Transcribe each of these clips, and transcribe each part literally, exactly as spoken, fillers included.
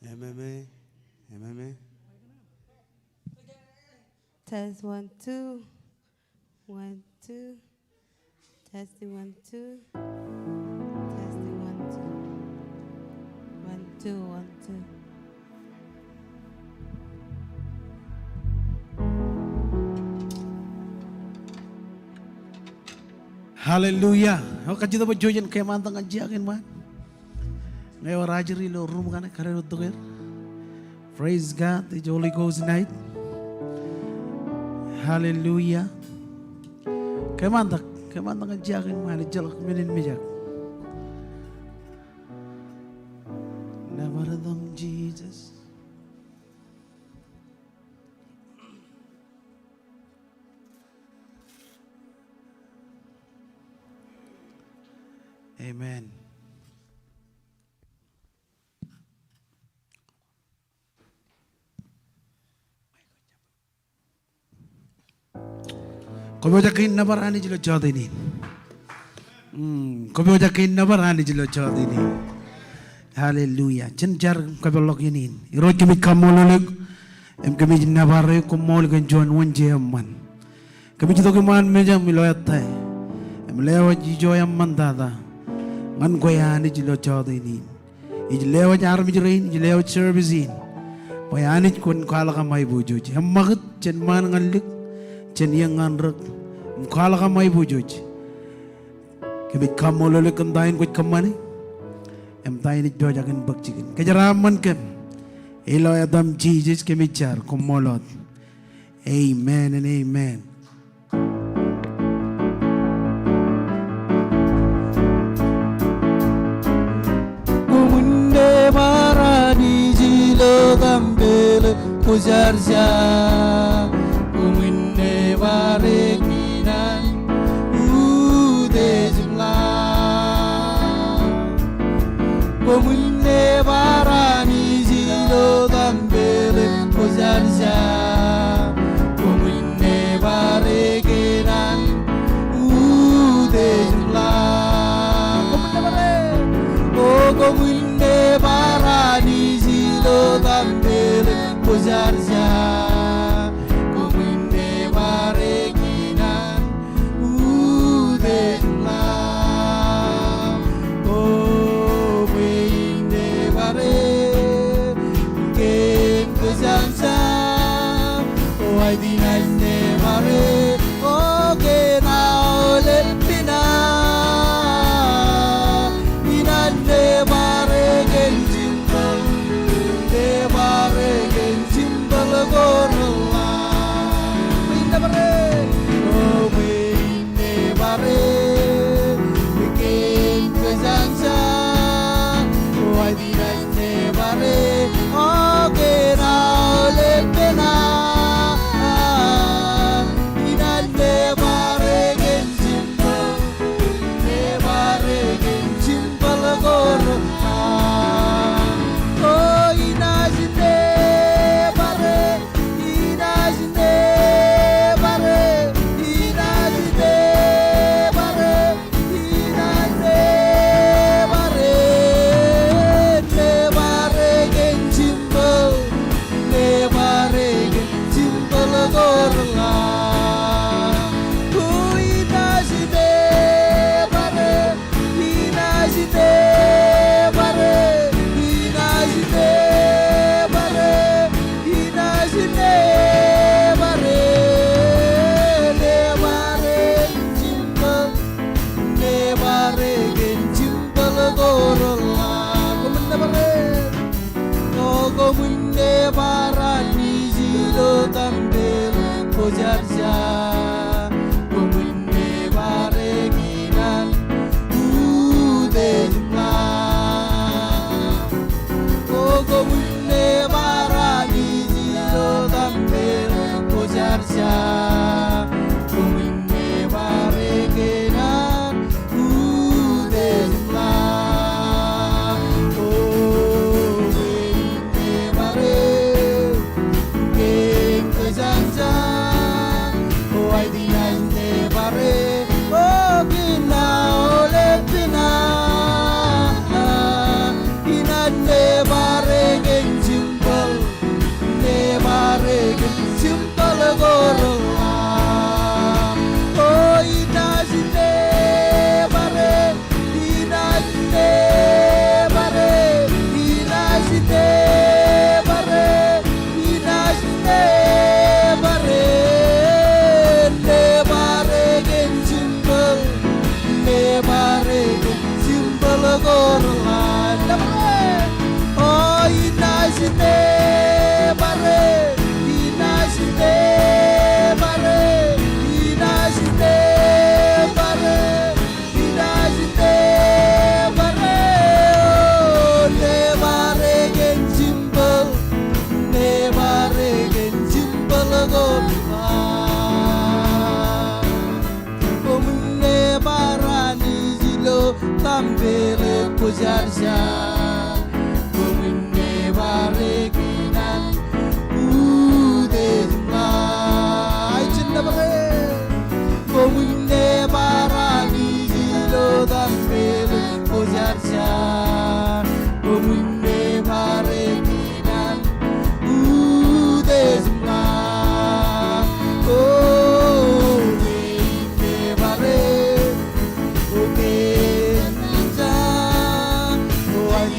M M A, M M A. Test one, two. One, two. Testing, one, two. Testing, one, two. One, two, one, two. Hallelujah. Eo, kajjitōk bwe jen kōmaantak ñan jea kein ṃaan. Ñe ewōr ajri ilo ruum kaṇe, kar etok er. Praise God, it's Holy Ghost night. Hallelujah. Kōmaantak, kōmaantak ñan jea kein ṃaan, ejjeḷọk men in mijak. Nōbar etaṃ Jesus. Amen. Kwōpojak kein nōbar Anij ilo jota in. Mm, kwōpojak kein nōbar Anij ilo jota in. Hallelujah. Jen jar kōpeḷḷọk iien in. Irooj, kōmij kaṃṃoolol eok im kōmij nōbar eok, koṃṃool kōn juon wōnje eṃṃan. Kōmij itok iṃaan mejaṃ ilo ettā im lewōj ijo eṃṃantata ñan kwe Anij ilo jota in. Ij lewōj armej rein, ij lewōj service in bwe Anij kwōn kwaḷọk aṃ aiboojoj. Eṃṃakūt jān ṃaan ñan lik, jān iiō ñan rōk, im kwaḷọk aṃ aiboojoj. Kōmij kaṃṃoolol eok kōn ta in kwōj kōṃṃane. Im ta in ej pojak in bōk jikin? Kōjeraaṃṃan kōm ilo etaṃ Jisōs kōmij jar. Koṃṃool wōt. Amen and amen. Koṃwin ne bar Anij ilo tempel eo kwōjarjar. Koṃwin ne bar e kōṇaan utiej im ḷap. Koṃwin ne bar Anij ilo tempel eo kwōjarjar. Koṃwin ne bar e kōṇaan utiej im ḷap. Koṃwin ne bar e. O koṃwin ne bar Anij ilo tempel eo kwōjarjar. Koṃwin ne bar e kōṇaan utiej im ḷap. O bwe in ne bar e kōn kwōjarjar. O aet inaaj ne bar e, o kōn aolep penaak. Inaaj ne bar e kōn jimboḷ, ne bar e kōn jimboḷ ko reḷap. Bwe in ne bar e, o bwe in ne bar e kōn kwōjarjar. O aet inaaj ne bar e, o kōn aolep penaak. Inaaj ne bar e kōn jimboḷ, ne bar e kōn jimboḷ ko reḷap. O inaaj ne bar e, inaaj ne bar e, inaaj ne bar e, inaaj ne bar e, ne bar e kōn jimboḷ, ne bar e kōn jimboḷ ko reḷap. O inaaj ne bar e, inaaj ne bar e, inaaj ne bar e, inaaj ne bar e, ne bar e kōn jimboḷ, ne bar e kōn jimboḷ ko reḷap. Koṃwin ne bar e. O koṃwin ne bar Anij ilo tempel eo kwōjarjar. Koṃwin ne bar e kōṇaan utiej im ḷap. O koṃwin ne bar Anij ilo tempel eo kwōjarjar. Koṃwin ne bar e kōṇaan utiej im ḷap. O bwe in ne bar e kōn kwōjarjar. O aet inaaj ne bar e, o kōn aolep penaak. Inaaj ne bar e kōn jimboḷ, ne bar e kōn jimboḷ ko reḷap. O inaaj ne bar e, inaaj ne bar e, inaaj ne bar e, inaaj ne bar e, ne bar e kōn jimboḷ, ne bar e kōn jimboḷ ko reḷap. O inaaj ne bar e, inaaj ne bar e, inaaj ne bar e, inaaj ne bar e, o ne bar e kōn jimboḷ, ne bar e kōn jimboḷ ko reḷap. Koṃwin ne bar Anij ilo tempel eo kwōjarjar. Koṃwin ne bar e kōṇaan utiej im ḷap. Ijin ne bar e. Koṃwin ne bar Anij ilo tempel eo kwōjarjar. Koṃwin ne bar e kōṇaan utiej im ḷap. O bwe in ne bar e, o kōn kwōjarjar. O aet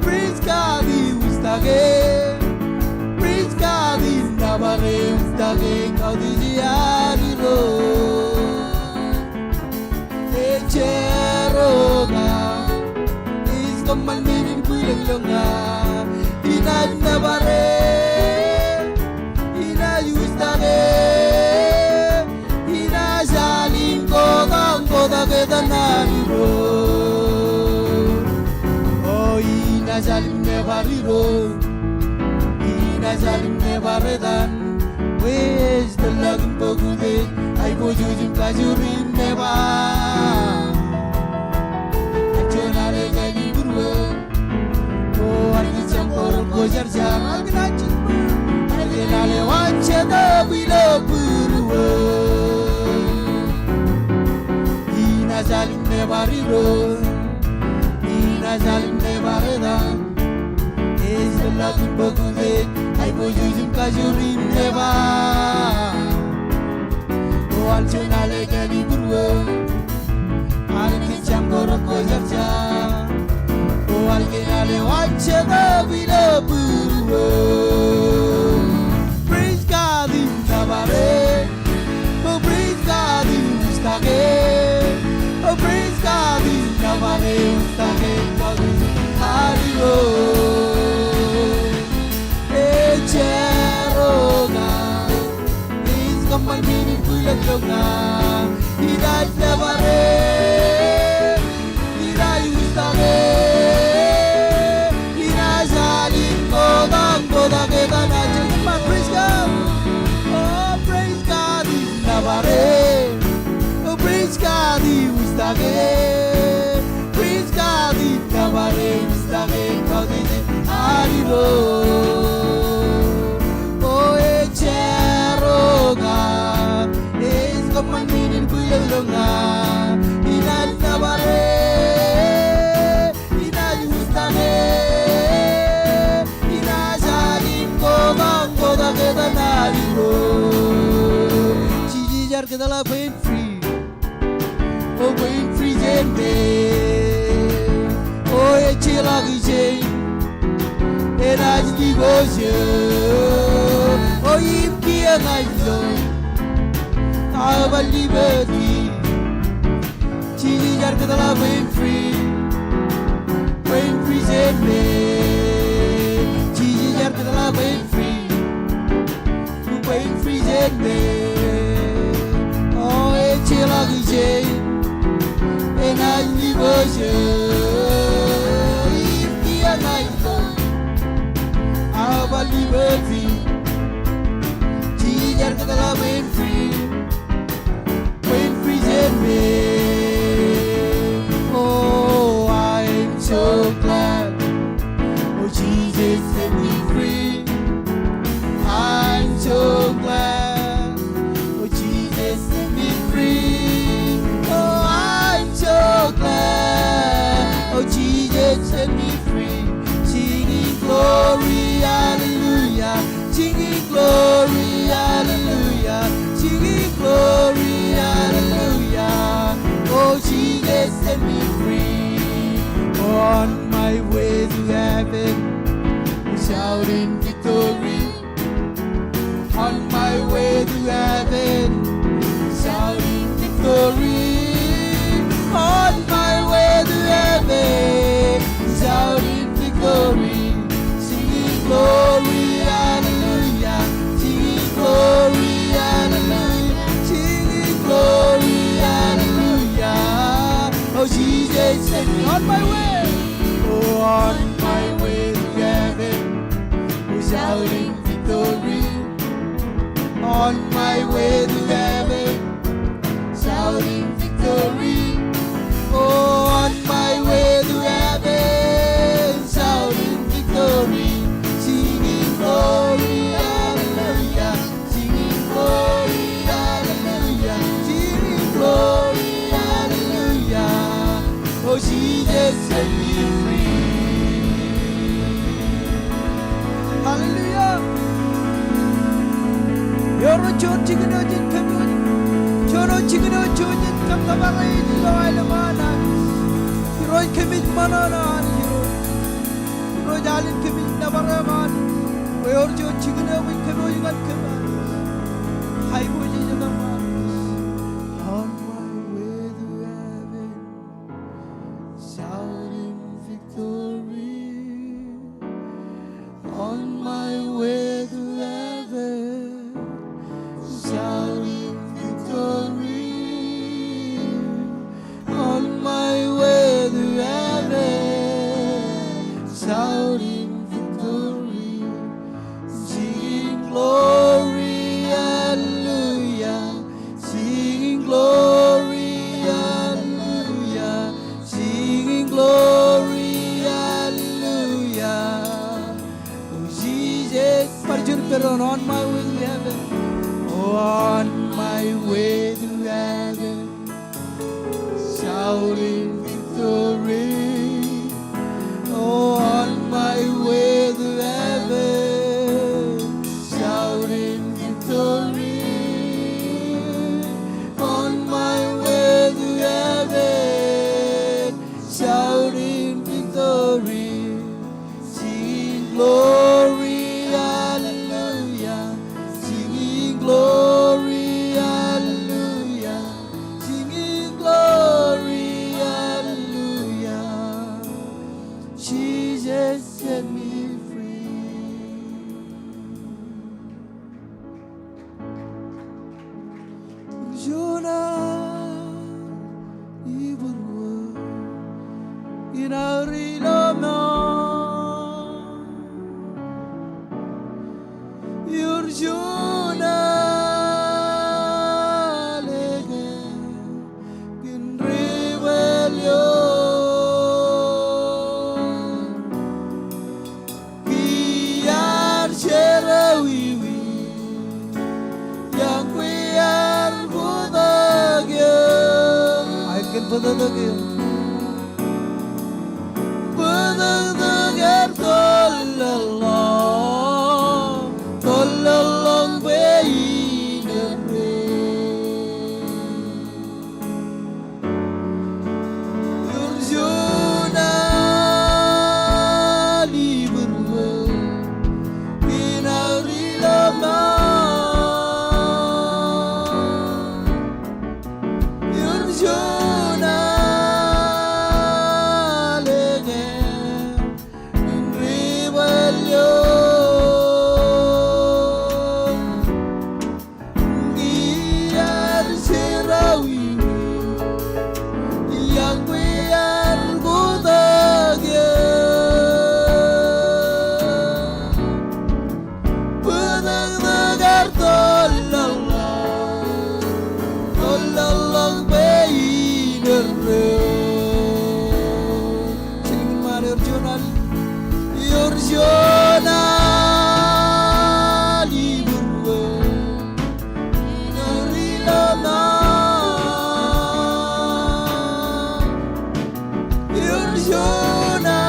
Praise God, ij ustake. Praise God, ij nōbar e, ustake, kautiej e ad Irooj. Ej jar eo ña, ij kōṃṃan men in bwilōñlōñ ña, inaaj nōbar e, inaaj ustake, inaaj al im kotak, kotak etan ad Irooj. O inaaj al im nōbar Irooj, inaaj al im nōbar etan, bwe ej tōllọk im bōk utiej, aiboojoj im kajoor im nōbar. Juon alen ālikin būruō. O ālikin jaṃ ko rot ko jar jar. Ālikin ālikin ālikin alen eo an Jetōb ilo būruō. Inaaj al im nōbar Irooj. Inaaj al im nōbar etan. Ej tōllọk im bōk utiej, aiboojoj im kajoor im nōbar. O al juon alen ālikin būruō. Ālikin jaṃ ko rot ko jar jar. O ālikin alen eo an Jetōb ilo būruō. Praise God, ij nōbar e. O praise God, ij ustake. O praise God, ij nōbar e, ustake, kautiej e ad Irooj. Ej jar eo ña, ij kōṃṃan men in bwilōñlōñ ña, inaaj nōbar e, inaaj ustake, inaaj al im kotak, kotak etan ad Jetōb. Come on, praise God. O praise God, ij nōbar e. O praise God, ij ustake. Praise God, ij nōbar e, ustake, kautiej e ad Irooj. O ej jar eo ña, ij kōṃṃan men in bwilōñlōñ ña, inaaj nōbar e, inaaj ustake, inaaj al im kotak, kotak etan ad Irooj. Jisōs ej jar kōtḷọk bwe en free. O bwe en free jān death. O ejjeḷọk chain. Enaaj negotiate. O im kiiō ñan ilo aō bar liberty. Jisōs ej jar kōtḷọk bwe en free. Bwe en free jān death. Jisōs ej jar kōtḷọk bwe en free. Bwe en free jān death. O ejjeḷọk chain. Enaaj negotiate. Im kiiō ñan ilo aō bar liberty. Jisōs ej jar kōtḷọk bwe en free. Bwe en free jān death. Oh, I'm so glad. Oh, Jesus set me free. I'm so glad. Oh, Jesus set me free. Oh, I'm so glad. Oh, Jesus set me free. Singing glory, hallelujah. Singing glory, hallelujah. Singing glory, hallelujah. Oh, Jesus set me free. On my way to heaven, shouting victory. On my way to heaven, shouting victory. On my way to heaven, shouting victory. Singing glory, hallelujah. Singing glory, hallelujah. Singing glory, hallelujah. Oh, Jesus, set me on my way. Oh, on my way to heaven, shouting victory. On my way to heaven, shouting victory. Oh, on my way to heaven, shouting victory. Singing glory, hallelujah. Singing glory, hallelujah. Singing glory, hallelujah. Oh, Jesus, set me free. Hallelujah. Ewōr juon jikin eo jen kōm, juon eo jikin eo juon jen kōm nōbar e ilo aelōñ eo an Anij. Kōmij ṃōṇōṇō Anij Irooj. Irooj alen kōmij nōbar eok Anij. Bwe eor juon jikin eo kwōj kōpooj ñan kōm Anij. Aiboojoj etaṃ Anij. On my way to heaven, shouting victory. On my way to heaven, shouting victory. On my way to heaven, shouting victory. Singing glory, hallelujah. Singing glory, hallelujah. Singing glory, hallelujah. O Jisōs, bar juon pedoṇ, on my way to heaven. Oh, on my way to heaven, shouting victory. Oh, on my way to heaven, shouting victory. On my way to heaven, shouting victory. Singing glory, hallelujah. Singing glory, hallelujah. Singing glory, hallelujah. Jesus set me free. Ur juon al ibūruō in aō ri lọmọọr. Ur juon al ekāāl kōn ri bōl eo. Kiiō iar jerọwiwi, iọkwe iar bōtōk eō. Aet kōn bōtōktōk eō. Bōtōktōk ear tōllọllọñ, tōllọllọñ bwe in erreo. Ur juon al ibūruō in aō ri lọmọọr. Ur juon al ekāāl kōn ri bōl eo. Kiiō iar jerọwiwi, iọkwe iar bōtōk eō. Bōtōktōk ear tōllọllọñ, tōllọllọñ bwe in erreo. Jilkinṃaan, ur juon al, ur juon al ibūruō in aō ri lọmọọr. Ur juon al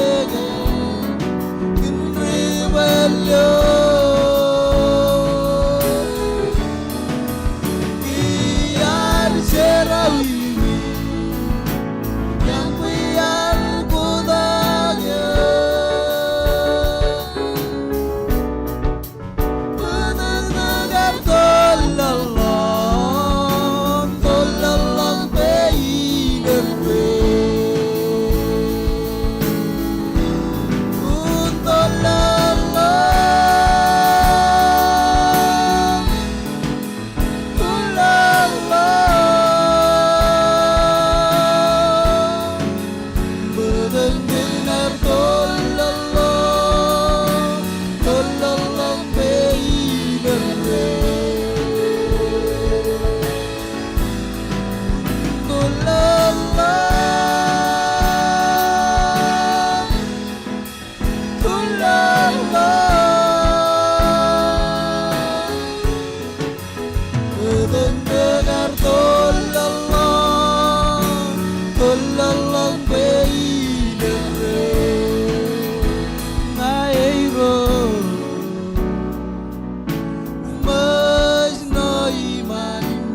ekāāl kōn ri bōl eo. Kiiō iar jerọwiwi, iọkwe iar bōtōk eō. Bōtōktōk ear tōllọllọñ, tōllọllọñ bwe in erreo. Un tōllọllọñ, tōllọllọñ. Bōtōktōk ear tōllọllọñ, tōllọllọñ bwe in erreo. Tōllọllọñ, tōllọllọñ. Bōtōktōk ear tōllọllọñ, tōllọllọñ bwe in erreo. Ña Irooj, ṃōj ṇo iṃaan im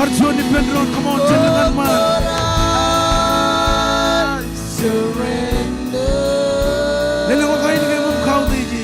Juon ippān doon, come on, jen lōñ ñan ṃaan. Lelōñḷọk ainikiōṃ im kautiej e.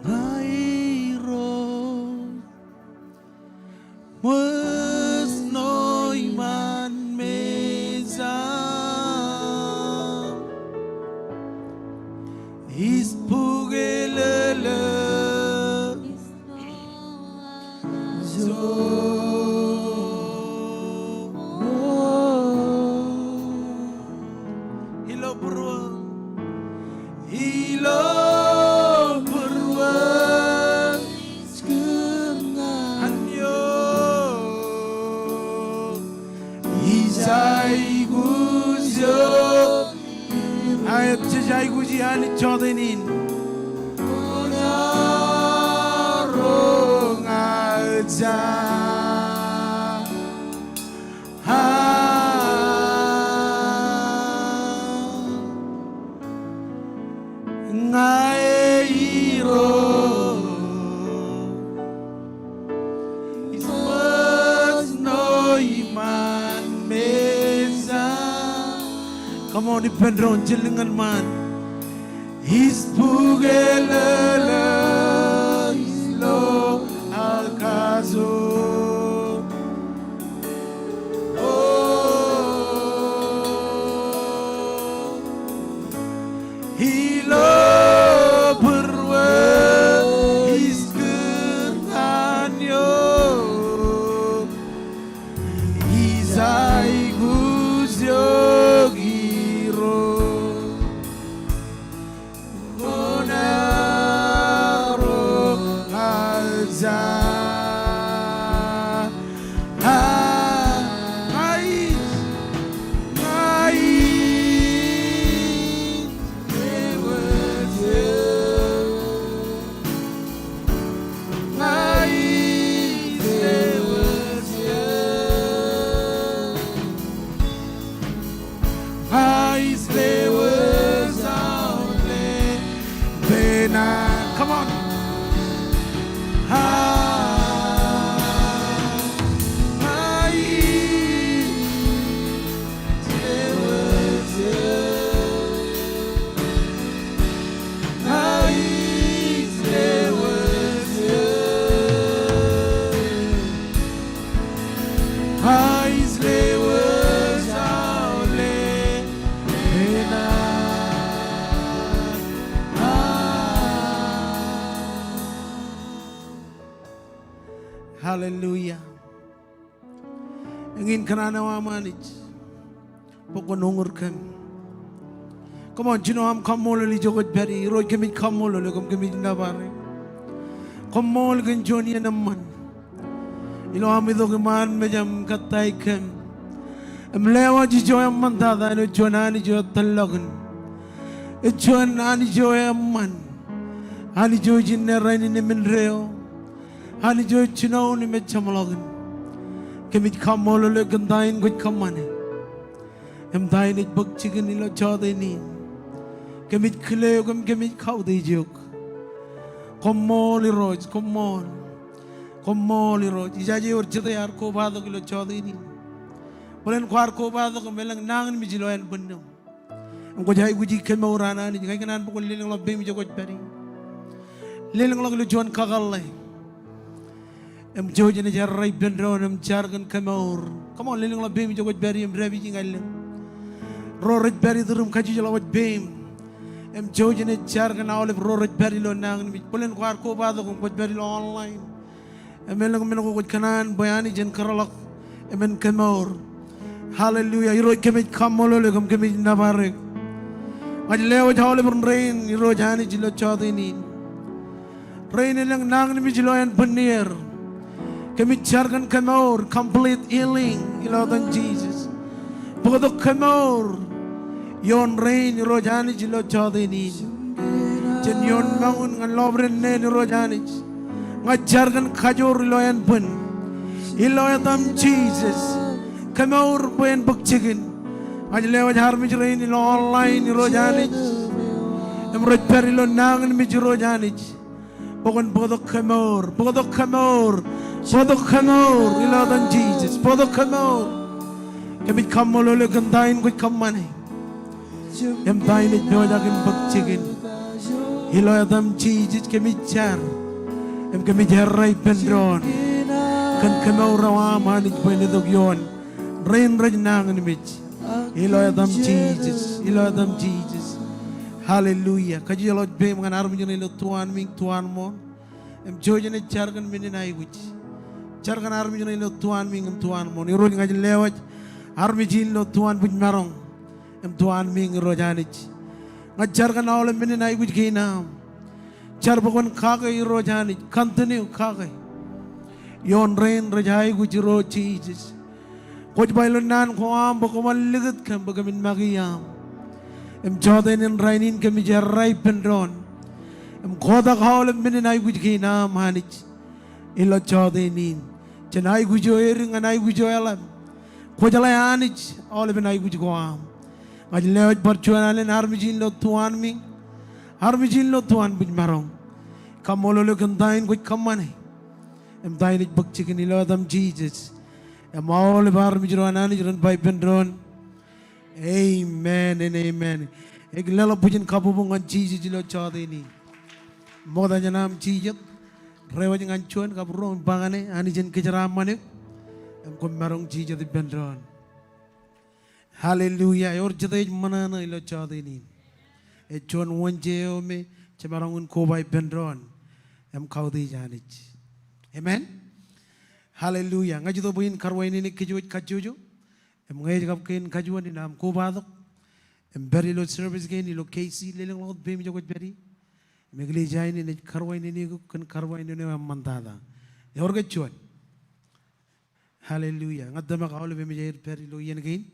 Ña Irooj, ṃōsnoi ṃaan mejān, ij bukelōlō. Ilo būruō, ilo būruō, ij kūr ñan eok, ij aikuj eok. Aet, jej aikuji Anij jọteen in. Ro ña ja. Ha. Ña Irooj, ij ṃōsnoi ṃaan mejān. Come on, ippān doon, jen lōñ ñan ṃaan. Ij bukelōlō ilo akajoor. O, ilo būruō, ij kūr ñan eok, ij aikuj eok Irooj. Kōn aro ña ja. Ha, ña ij, ña ij lewōj eō. Ña ij lewōj eō. Come on. Hallelujah. Eñin kōṇaan eo aṃ Anij, bwe kwōn uñūr kōm. Come on, jino aṃ kaṃṃoolol ijo kwōj pād ie. Irooj, kōmij kaṃṃoolol eok im kōmij nōbar eok. Koṃṃool kōn juon iien eṃṃan ilo am itok iṃaan mejaṃ im kōttāik kōm im lewōj ijo eṃṃantata āinwōt juon Anij eo tōllọkin, ej juon Anij eo eṃṃan, Anij eo ej inne, rainin im indeeo, Anij eo ej jinoin im ej jeṃḷọkin. Kōmij kaṃṃoolol eok kōn ta in kwōj kōṃṃane im ta in ej bōk jikin ilo jọteen in. Kōmij kile eok im kōmij kautiej eok. Koṃṃool Irooj, koṃṃool. Koṃṃool Irooj. Ijaje ewōr jete ear kobatok ilo jọteen in. Bōlen kwaar kobatok im elōñ nañinmej ilo ānbwinnūṃ im kwōj aikuji kemour an Anij, ña ikōṇaan bwe kwōn lelōñḷọk peiṃ ijo kwōj pād ie. Lelōñḷọk ilo juon kakōḷḷe im jouj im jar ro ippān doon im jar kōn kemour. Come on, lelōñḷọk peiṃ ijo kwōj pād ie im dāpiji ñan lōñ. Ro rej pād itur im kajjitōk wōj peiṃ im jouj im jar kōn aolep ro rej pād ilo nañinmej. Bōlen kwaar kobatok im kwōj pād ilo online im elōñ men ko kwōj kōṇaan bwe Anij en kōrḷọk im en kemour. Hallelujah. Irooj kōmij kaṃṃoolol eok im kōmij nōbar eok. Ña ij lewōj aolep rein Irooj Anij ilo jota in. Rein elōñ nañinmej ilo ānbwinnier. Kōmij jar kōn kemour, complete healing ilo etan Jisōs. Bōktok kemour ioon rein Irooj Anij ilo jota in. Jān ioon mour ñan lọpiden neen Irooj Anij. Ña ij jar kōn kajoor ilo ānbwin. Ilo etaṃ Jisōs. Kemour bwe en bōk jikin. Ña ij lewōj armej rein ilo online Irooj Anij. Im rej pād ilo nañinmej Irooj Anij. Bwe kwōn bōktok kemour, bōktok kemour, bōktok kemour, ilo etan Jisōs, bōktok kemour. Kōmij kaṃṃoolol eok kōn ta in kwōj kōṃṃane. Im ta in ej pojak im bōk jikin. Ilo etaṃ Jisōs kōmij jar. Im kōmij errā ippān doon. Kōn kemour eo aṃ Anij bwe en itok ioon rein rej nañinmej. Ilo etaṃ Jisōs, ilo etaṃ Jisōs. Hallelujah. Kajjeḷọk peiṃ ñan armej ṇe ilo tuanmiiñ, tuanmooṇ. Im jouj im jar kōn men in aikuj. Jar kōn armej ṇe ilo tuanmiiñ im tuanmooṇ. Irooj ña ij lewōj armej in ilo tuanbwijmaroñ im tuanmiiñ Irooj Anij. Ña ij jar kōn aolep men in aikuj kein aṃ. Jar bwe kwōn kake Irooj Anij, continue kake. Ioon rein rej aikuj Irooj Jisōs. Kwōj ba ilo naan ko aṃ bwe kwōban likūt kōm bwe kōmin make iaam. Im jota in rainin kōmij errā ippān doon. Im kotak aolep men in aikuj kein aṃ Anij. Ilo jota in. Jān aikuj eo edik ñan aikuj eo eḷap. Kwōjeḷā Anij aolepen aikuj ko aṃ. Ña ij lewōj bar juon alen armej in ilo tuanmiiñ. Armej in ilo tuanbwijmaroñ. Kaṃṃoolol eok kōn ta in kwōj kōṃṃane. Im ta in ej bōk jikin ilo etaṃ Jisōs. Im aolep armej ro an Anij ren ba ippān doon. Amen and amen. Ej leḷọk bwijin kabbokbok ñan Jisōs ilo jota in. Ṃokta jān aṃ jijet. Reiwōj ñan juon kab ruo im ba ñane, Anij en kōjeraaṃṃan eok. Im koṃ maroñ jijet ippān doon. Hallelujah. Ewōr jete ej ṃōṇōṇō ilo jota in. Ej juon Wōnje eo me jemaroñ in koba ippān doon im kautiej Anij. Amen. Hallelujah. Ña ij itok bwe in karuwainene kōj wōj kajjojo. Im ñe ej kab kein kajuon in aṃ kobatok im pād ilo service kein ilo K C, lelōñḷọk wōt peiṃ ijo kwōj pād ie. Im eklejia in enaaj karuwainene eok kōn karuwainene eo eṃṃantata. Ewōr ke juon? Hallelujah. Ña tōmak aolep emōj aer pād ilo iien kein.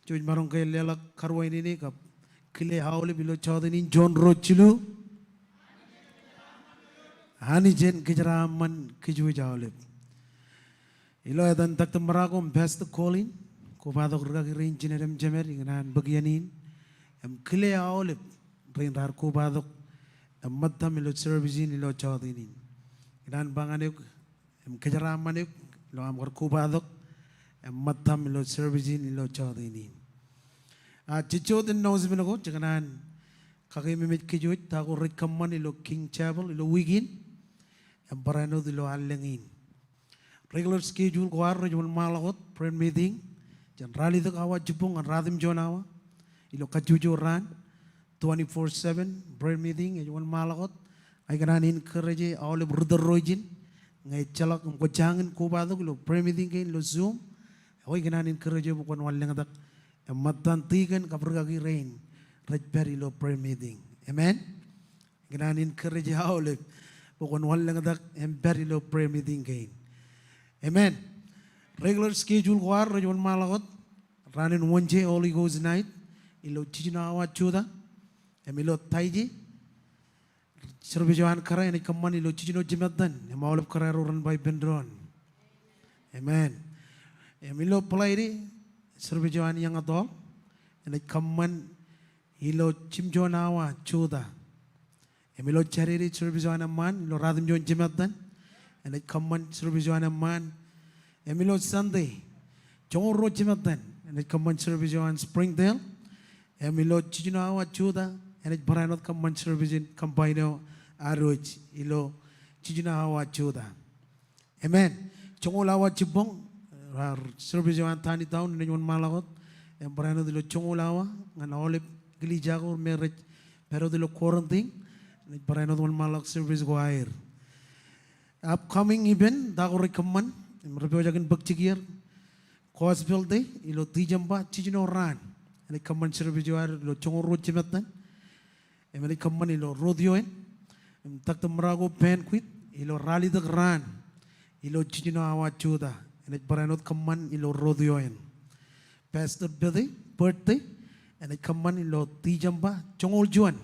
Jej maroñ ke leḷọk karuwainene kab kile aolep ilo jota in, juon, ruo, jilu. Anij en kōjeraaṃṃan kōj wōj aolep. Ilo etan Doctor Marako im Pastor Colin, kobatok rikaki rein jined im jemed ikōṇaan bōk iien in. Im kile aolep rein raar kobatok im ṃōttam ilo service in ilo jota in. Ikōṇaan ba ñan eok im kōjeraaṃṃan eok ilo aṃ kar kobatok im ṃōttam ilo service in ilo jota in. A, jejjo wōt announcement ko, jekōṇaan kakeememej kōj wōj ta ko rej kōṃṃan ilo King Chapel ilo wiik in im barāinwōt ilo allōñ in. Regular schedule ko ad rej wōnṃaanḷọk wōt prayer meeting jān ralitōk awa jibboñ ñan ratimjuon awa ilo kajjojo raan. Twenty-four seven prayer meeting ej wōnṃaanḷọk wōt. Ikōṇaan encourage aolep ri tōl ro ijin ñe ejjeḷọk im kwō jañin kobatok ilo prayer meeting kein ilo Zoom, eo ikōṇaan encourage bwe kwōn wanlōñtak im ṃōttan tikōn kab rikaki rein rej pād ilo prayer meeting. Amen. Ikōṇaan encourage aolep bwe kwōn wanlōñtak im pād ilo prayer meeting kein. Amen. Regular schedule ko ad rej wōnṃaanḷọk wōt. Raan in Wōnje Holy Ghost night ilo jiljino awa jota. Im ilo Taije service eo an kōrā enaaj kōṃṃan ilo jiljino jimettan. Im aolep kōrā ro ren ba ippān doon. Amen. Im ilo Bōḷaide service eo an Iọñatoḷ enaaj kōṃṃan ilo jimjuon awa jota. Im ilo Jādede service eo an eṃṃaan ilo ratimjuon jimettan enaaj kōṃṃan service eo an eṃṃaan. Im ilo Sunday joñoul ruo jimettan enaaj kōṃṃan service eo an Springdale. Im ilo jiljino awa jota enaaj barāinwōt kōṃṃan service in combine eo ad wōj ilo jiljino awa jota. Amen. Joñoul awa jibboñ raar service eo an Taneytown enaaj wōnṃaanḷọk wōt im barāinwōt ilo joñoul awa ñan aolep eklejia ko me rej pād wōt ilo quarantine. Enaaj barāinwōt wōnṃaanḷọk service ko aer. Upcoming event ta ko rej kōṃṃan im rej pojak in bōk jikier. Gospel Day ilo Tijeṃba, jiljino raan. Enaaj kōṃṃan service eo ad ilo joñoul ruo jimettan. Im enaaj kōṃṃan ilo rodeo in. Im Doctor Morocco Banquet ilo ralitōk raan ilo jiljino awa jota. Enaaj barāinwōt kōṃṃan ilo rodeo in. Pastor Pete birthday, enaaj kōṃṃan ilo Tijeṃba joñoul juon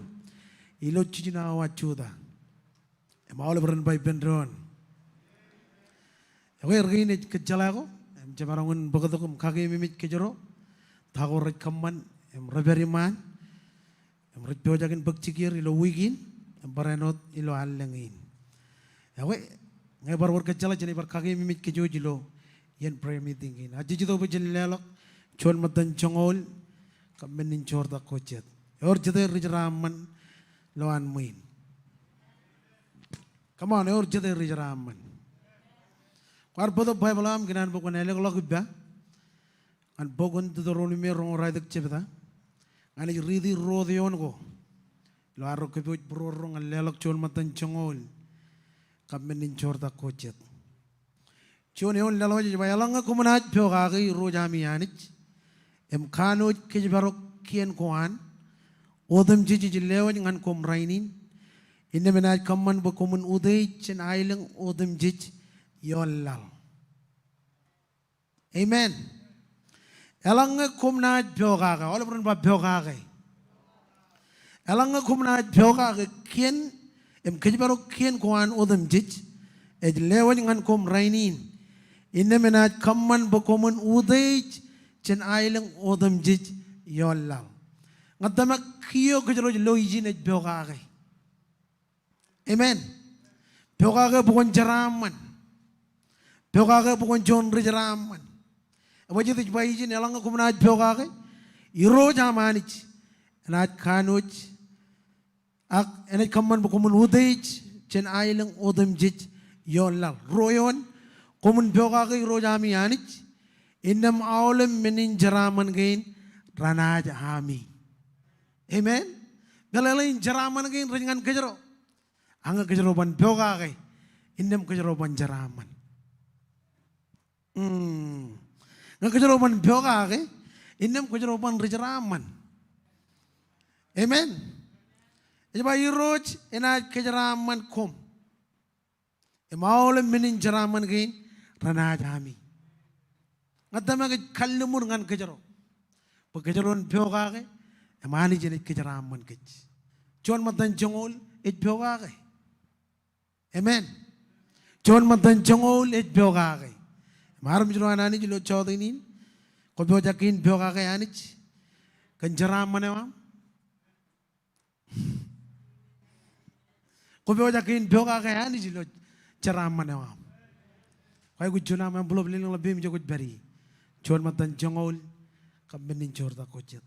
ilo jiljino awa jota. Im aolep ren ba ippān doon. Ekwe, erkein ej kōjjeḷā ko, im jemaroñ in bōktok im kakeememej kōjro ta ko rej kōṃṃan, im rej pād iṃaan, im rej pojak in bōk jikier ilo wiik in, im barāinwōt ilo allōñ in. Ekwe, ñe bar wōr kōjjeḷā, jenaaj bar kakeememej kōj ilo iien prayer meeting in. Ak jej itok bwe jen leḷọk juon ṃōttan joñoul kab men in joortak ko jet. Ewōr jete rijeraṃṃan lowaan ṃwiin? Come on, ewōr jete rijeraṃṃan? Kwaar bōktok Baibōḷ eo aṃ, ikōṇaan bwe kwōn ālōkḷọk ippa ñan bok in Duteronomi roñoul ruwalitōk jebta. Ña ij riiti ruo eoon ko ilo arro kōpooj būruorro ñan leḷọk juon ṃōttan joñoul kab men in joortak ko jet. Juon eoon leḷọk ej ba, eḷaññe koṃ naaj pokake Irooj ami Anij im kanooj kōjparok kien ko an otemjej ej lewōj ñan koṃ rainin, innām enaaj kōṃṃan bwe koṃwin utiej jān aelōñ otemjej ioon laḷ. Amen. Eḷaññe koṃ naaj pokake, aolep ren ba pokake. Eḷaññe koṃ naaj pokake kien im kōjparok kien ko an otemjej ej lewōj ñan koṃ rainin, innām enaaj kōṃṃan bwe koṃwin utiej jān aelōñ otemjej ioon laḷ. Ña tōmak kiiō kōjro ej lo ijin ej pokake. Amen. Pokake bwe kwōn jeraaṃṃan. Pokake bwe kwōn juon rijeraṃṃan. Ebajjeet ej ba ijin, eḷaññe koṃ naaj pokake, Irooj aṃ Anij enaaj kanooj, ak enaaj kōṃṃan bwe koṃwin utiej jān aelōñ otemjej ioon laḷ. Ruo eoon, koṃwin pokake Irooj ami Anij, innām aolep men in jeraaṃṃan kein renaaj ami. Amen. Meḷeḷe in jeraaṃṃan kein rej ñan kōjro. A ñe kōjro ban pokake, innām kōjro ban jeraaṃṃan. Mm. Ñe kōjro ban pokake, innām kōjro ban rijeraaṃṃan. Amen. Ej ba Irooj enaaj kōjeraaṃṃan koṃ. Im aolep men in jeraaṃṃan kein renaaj ami. Ña tōmak ej kalliṃur ñan kōjro bwe kōjro en pokake, im Anij enaaj kōjeraaṃṃan kōj. Juon ṃōttan joñoul ej pokake. Amen. Juon ṃōttan joñoul ej pokake. Im armej ro an Anij ilo jọteen in, kwō pojak in pokake Anij kōn jeraaṃṃan eo aṃ? Kwō pojak in pokake Anij ilo jeraaṃṃan eo aṃ? Kwōj aikuj juon aṃ envelope, lelōñḷọk peiṃ ijo kwōj pād ie. Juon ṃōttan joñoul kab men in joortak ko jet.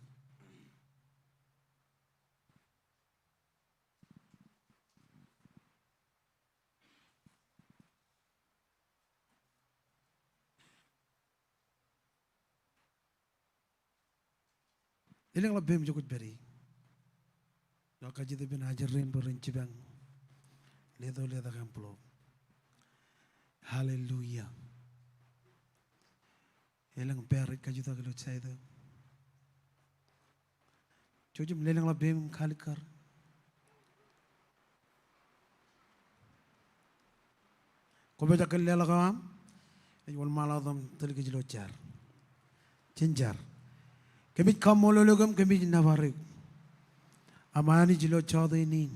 Lelōñḷọk peiṃ ijo kwōj pād ie. Ilo kajjitōk ippān ajri rein bwe ren jipañ letok letok envelope. Hallelujah. Elōñ pā rej kajutak ilo side eo. Jouj im lelōñḷọk peiṃ im kalikkar. Kwō pojak kōn leḷọk eo aṃ, ej wōnṃaanḷọk im tōl kōj ilo jar. Jen jar. Kōmij kaṃṃoolol eok im kōmij nōbar eok aṃ Anij ilo jọteen in.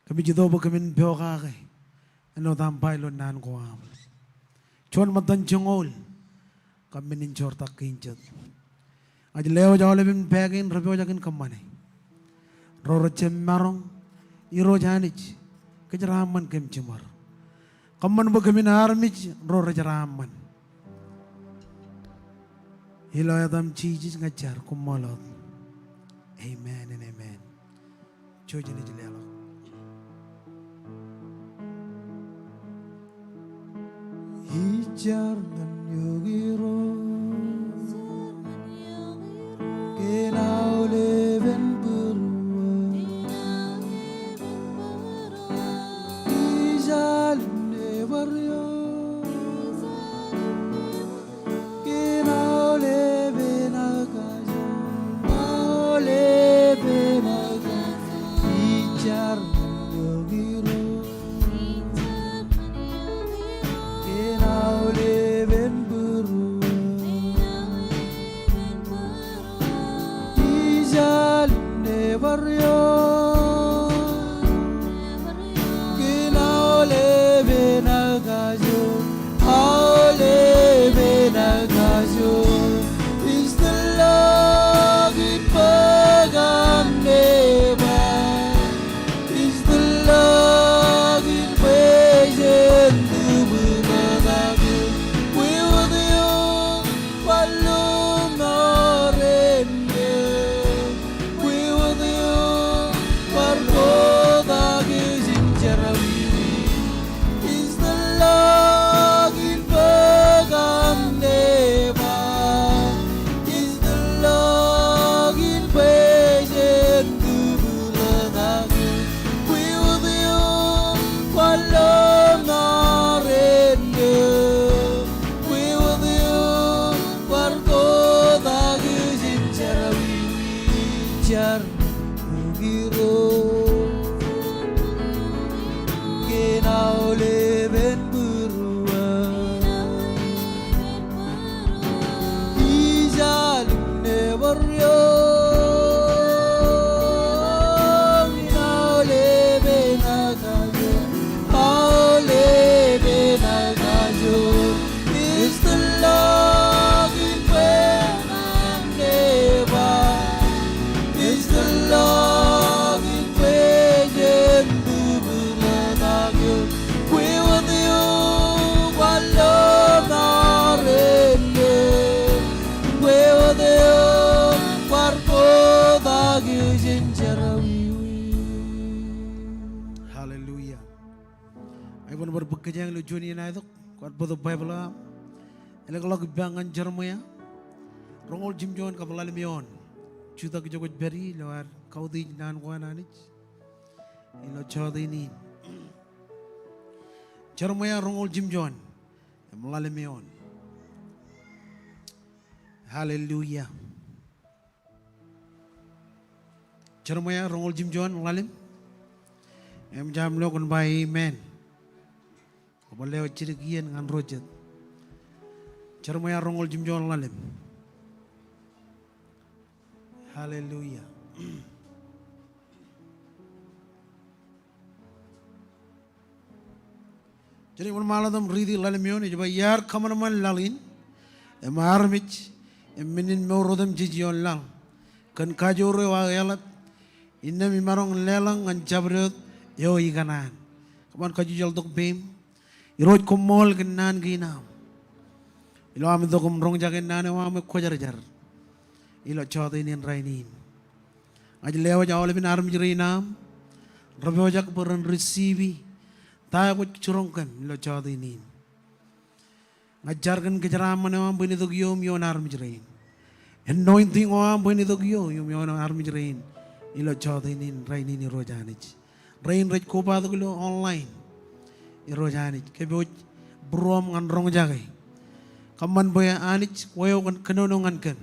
Kōmij itok bwe kōmin pokake āinwōt aṃ ba ilo naan ko aṃ. Juon ṃōttan joñoul kab men in joortak kein jet. Ña ij lewōj aolepen pā kein rej pojak in kōṃṃane. Ro rej jab maroñ, Irooj Anij, kōjeraaṃṃan kōm jiṃor. Kōṃṃan bwe kōmin armej ro rejeraaṃṃan. Ilo etaṃ Jisōs ña ij jar, koṃṃool wōt. Amen and amen. Jouj im leḷọk. Ij jar ñan eok Irooj kōn aolepen būruō. Ij jar ñan eok Irooj kōn Kōjeañ ilo juon iien aetok, kwaar bōktok Baibōḷ eo aṃ. Elōkḷọk ippa ñan Jeremaia roñoul jimjuon kab ḷalem eoon. Jutak ijo kwōj pād ie ilo ad kautiej naan ko an Anij ilo jọteen in. Jeremaia roñoul jimjuon im ḷalem eoon. Hallelujah. Jeremaia roñoul jimjuon ḷalem. Eṃōj aṃ lo kōn ba amen. Kwō bar lewōj jidik iien ñan ro jet. Jeremaia roñoul jimjuon ḷalem. Hallelujah. Jen wōnṃaanḷọk im riiti ḷalem eoon, ej ba, iar kōṃanṃan laḷ in im armej im men in mour otemjej ioon laḷ kōn kajoor eo aō eḷap, innām imaroñ leḷọk ñan jabdewōt eo ikōṇaan. Kōṃṃan kajjeḷtok peiṃ. Irooj, koṃṃool kōn naan kein aṃ ilo am itok im roñjake naan eo aṃ ekwōjarjar ilo jọteen in rainin. Ña ij lewōj aolepān armej rein aṃ rej pojak bwe ren receive ta eo kwōj jiroñ kōm ilo jọteen in. Ña ij jar kōn kōjeraaṃṃan eo aṃ bwe en itok iōm ioon armej rein. Anointing eo aṃ bwe en itok iōm ioon armej rein ilo jọteen in rainin, Irooj Anij. Rein rej kobatok ilo online, Irooj Anij, kōpooj būruōṃ ñan roñjake. Kōṃṃan bwe Anij kwō eo kōn kōnono ñan kōm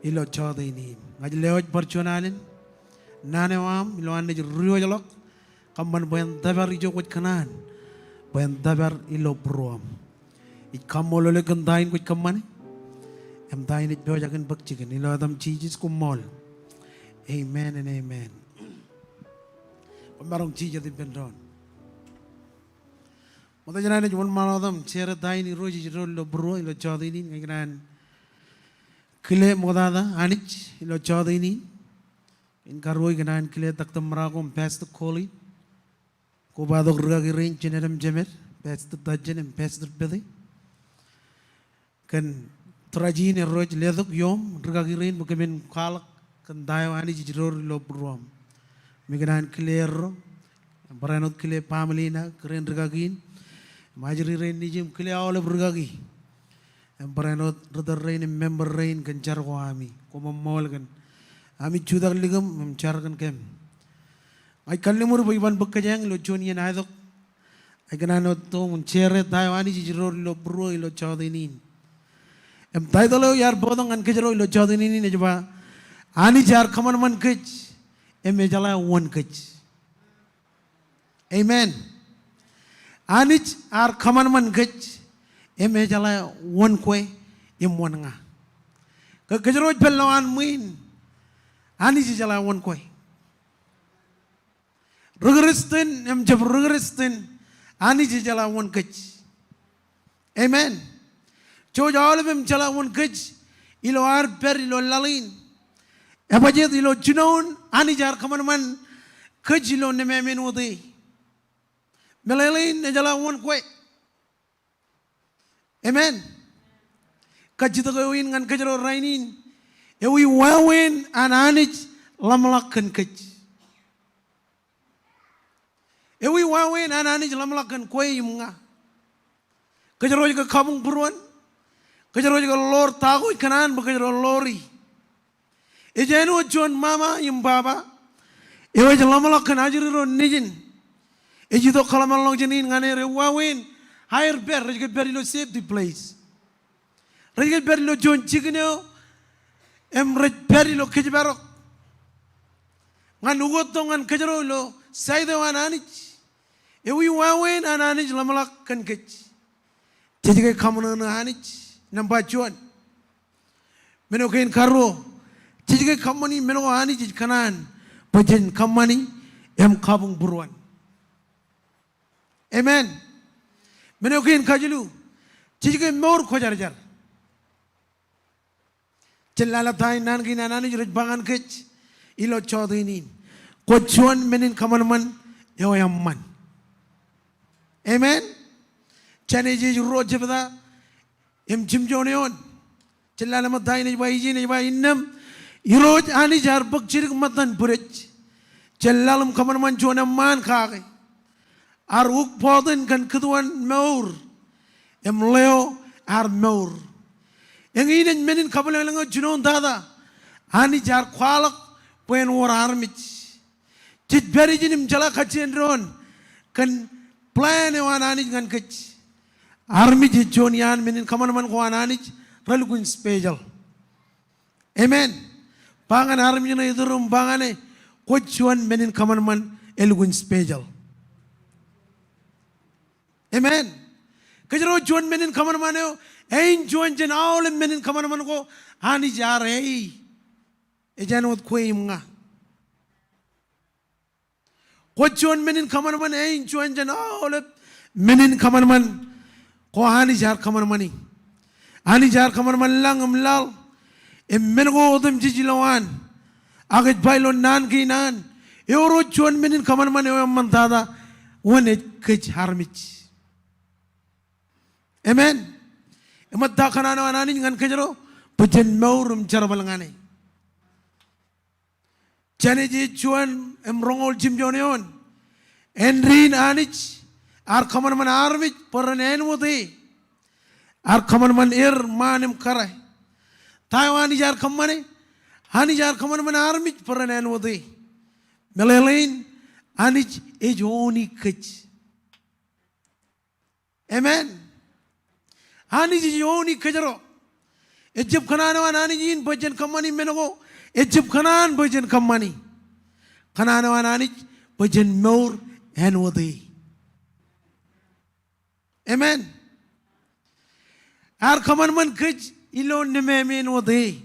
ilo jọteen in. Ña ij lewōj bar juon alen naan eo aṃ ilo an naaj diwōjḷọk. Kōṃṃan bwe en tōpar ijo kwōj kōṇaan bwe en tōpar ilo būruōṃ. Ij kaṃṃoolol eok kōn ta in kwōj kōṃṃane im ta in ej pojak in bōk jikin. Ilo etaṃ Jisōs, koṃṃool. Amen and amen. Koṃ maroñ jijet ippān doon. Ṃokta jān an naaj wōnṃaanḷọk im share ta in Irooj ej door ilo būruō ilo jọteen in, ña ikōṇaan kile ṃoktata Anij ilo jọteen in. Im karuo ikōṇaan kile Doctor Marako im Pastor Colin, kobatok rūkaki rein, Jeanette im Jemed, Pastor Tajen im Pastor Pete, kōn tūraj in erro ej letok iōṃ rūkaki rein bwe kōmin kwaḷọk kōn ta eo Anij ej door ilo būruōṃ. Im ikōṇaan kile erro, im barāinwōt kile family in ak kōrā in rūkaki in, im ajri rein nejūṃ, kile aolep rūkaki im barāinwōt ritōl rein im member rein kōn jar ko ami. Koṃṃool kōn ami jutak likūṃ im jar kōn kōm. Ña ij kalliṃur bwe iban bōk kōjeañ ilo juon iien aetok, ikōṇaan wōt itok im share ta eo Anij ej door ilo būruō ilo jọteen in. Im title eo iar bōktok ñan kōjro ilo jọteen in ej ba, Anij ear kōṃanṃan kōj im ejeḷā wōn kōj. Amen. Anij ear kōṃanṃan kōj im ejeḷā wōn kwe im wōn ña. Ke kōjro ej pād ilowaan ṃwiin, Anij ejeḷā wōn kwe. Ri-Kristian im jab ri-Kristian, Anij ejeḷā wōn kōj. Amen. Jouj aolep im jeḷā wōn kōj ilo ad pād ilo laḷ in. Ebajjeet ilo jinoin Anij ear kōṃanṃan kōj ilo nemāmein wōt e. Meḷeḷein ejeḷā wōn kwe. Amen. Kajjitōk eo in ñan kōjro rainin, ewi wāween an Anij ḷōmṇak kōn kōj? Ewi wāween an Anij ḷōmṇak kōn kwe im ña? Kōjro ej ke kabuñ būruon? Kōjro ej ke ḷoor ta ko ej kōṇaan bwe kōjro ḷoori? Ej āinwōt juon mama im baba eo ej ḷōmṇak kōn ajri ro nejin. Ej itok kōḷmānḷọkjeṇ in ñan er, ewi wāween aer pād? Rej ke pād ilo safety place. Rej ke pād ilo juon jikin eo im rej pād ilo kōjparok. Ñan ukōttok ñan kōjro ilo side eo an Anij, ewi wāween an Anij ḷōmṇak kōn kōj? Jej ke kaṃōṇōṇō Anij, nōṃba juon. Men eo kein karuo, jej ke kōṃṃani men ko Anij ej kōṇaan bwe jen kōṃṃani im kabuñ būruon? Amen. Men eo kein kajilu, jej ke mour kwōjarjar? Jen lale ta in, naan kein an Anij rej ba ñan kōj ilo jọteen in. Kwōj juon men in kōṃanṃan eo eṃṃan. Amen. Jenesis ruo jebta im jimjuon eoon. Jen lale ṃōk ta in ej ba, ijin ej ba, innām Irooj Anij ear bōk jidik ṃōttan bwidej jān laḷ im kōṃanṃan juon eṃṃaan kake. Ear ukbotin kōn kūtuon mour im leo ear mour. Eñin ej men in kabwilōñlōñ eo jinoin tata Anij ear kwaḷọk bwe en wōr armej. Jej pād ijin im jeḷā kajjien doon kōn plan eo an Anij ñan kōj. Armej ej juon iaan men in kōṃanṃan ko an Anij relukkuun special. Amen. Ba ñan armej ṇe iturūṃ, ba ñan e, kwōj juon men in kōṃanṃan elukkuun special. Amen. Kōjro juon men in kōṃanṃan eo, ein juon jān aolep men in kōṃanṃan ko Anij ear e. Ej āinwōt kwe im ña. Kwōj juon men in kōṃanṃan, ein juon jān aolep men in kōṃanṃan ko Anij ear kōṃanṃani. Anij ear kōṃanṃan lañ im laḷ im men ko otemjej ilowaan. Ak ej ba ilo naan kein an, ewōr wōt juon men in kōṃanṃan eo eṃṃantata wōn ej kōj armej. Amen. Im ej ta kōṇaan eo an Anij ñan kōjro? Bwe jen mour im jerbal ñan e. Jenesis juon im roñoul jimjuon eoon. Āindein Anij ear kōṃanṃan armej bwe ren āinwōt e. Ear kōṃanṃan er ṃaan im kōrā. Ta eo Anij ear kōṃṃane? Anij ear kōṃanṃan armej bwe ren āinwōt e. Meḷeḷein, Anij ej ooni kōj. Amen. Anij ej ooni kōjro. Ejjab kōṇaan eo an Anij in bwe jen kōṃṃani men ko. Ejjab kōṇaan bwe jen kōṃṃani. Kōṇaan eo an Anij bwe jen mour āinwōt e. Amen. Ear kōṃanṃan kōj ilo nemāmein wōt e.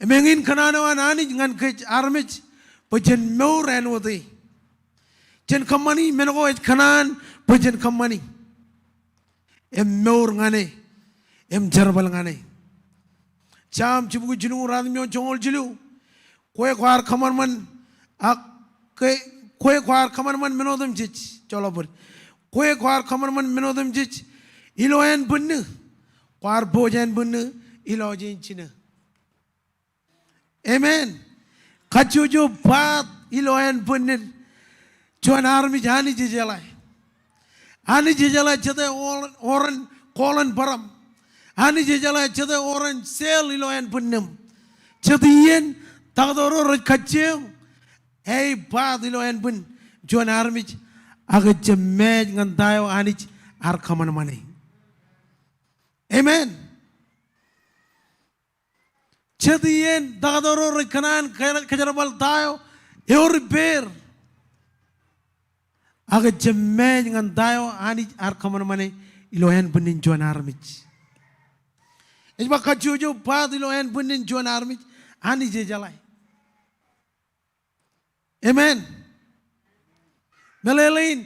Im eñin kōṇaan eo an Anij ñan kōj armej bwe jen mour āinwōt e. Jen kōṃṃani men ko ej kōṇaan bwe jen kōṃṃani. Im mour ñan e. Im jerbal ñan e. Sam jibukwi jilñuul ratimjuon joñoul jilu. Kwe kwaar kōṃanṃan ak kwe, kwe kwaar kōṃanṃan men otemjej, joḷọk bōd. Kwe kwaar kōṃanṃan men otemjej ilo ānbwinnū. Kwaar poj ānbwinnū ilọjien jinō. Amen. Kajjojo paat ilo ānbwinnid juon armej Anij ejeḷā. Anij ejeḷā jete or-, oran kọọlin bōram. Anij ejeḷā jete oran cell ilo ānbwinnūṃ. Jet iien taktō ro rej kajjioñ, e, paat ilo ānbwin juon armej, ak ejjab mej ñan ta eo Anij ear kōṃanṃane. Amen. Jet iien taktō ro rej kōṇaan kō-, kōjerbal ta eo ewōr ippāer. Ak ejjab mej ñan ta eo Anij ear kōṃanṃane ilo ānbwinnin juon armej. Ej ba kajjojo paat ilo ānbwinnin juon armej Anij ejeḷā. Amen. Meḷeḷein,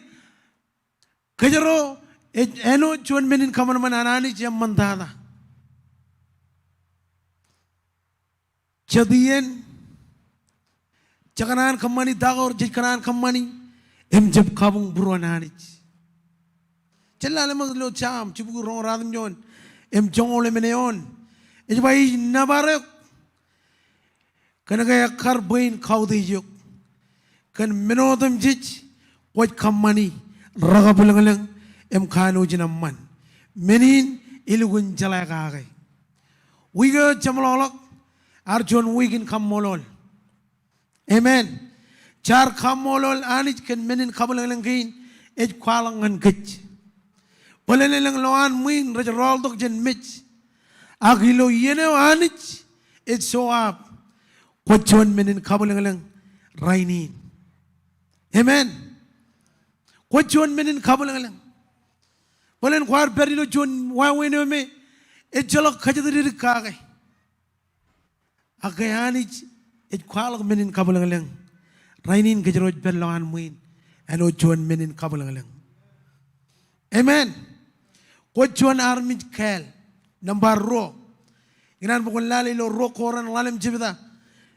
kōjro ej āinwōt juon men in kōṃanṃan an Anij eṃṃantata. Jet iien je kōṇaan kōṃṃani ta ko rej kōṇaan kōṃṃani im jab kabuñ būruon Anij. Jen lale ṃōk ilo Sam jibukwi roñoul ratimjuon im joñoul emān eoon. Ej ba, ij nōbar eok kōn ke ekkar bwe in kautiej eok kōn men otemjej kwōj kōṃṃani rekabwilōñlōñ im kanooj in eṃṃan. Men in elukkuun jeḷā kake. Wiik eo jeṃḷọkḷọk ear juon wiik in kaṃṃoolol. Amen. Jaar kaṃṃoolol Anij kōn men in kabwilōñlōñ kein ej kwaḷọk ñan kōj. Bōlen elōñ lowaan ṃwiin rej rọọltok jān mej. Ak ilo iien eo Anij ej show up, kwōj juon men in kabwilōñlōñ rainin. Amen. Kwōj juon men in kabwilōñlōñ. Bōlen kwaar pād ilo juon wāween eo me ejjeḷọk kōjatdikdik kake. Ak ke Anij ej kwaḷọk men in kabwilōñlōñ, rainin kōjro ej pād lowaan ṃwiin āinwōt juon men in kabwilōñlōñ. Amen. Kwōj juon armej kāāl. Nōṃba ruo. Ikōṇaan bwe kwōn lale ilo Ruo Korint ḷalem jebta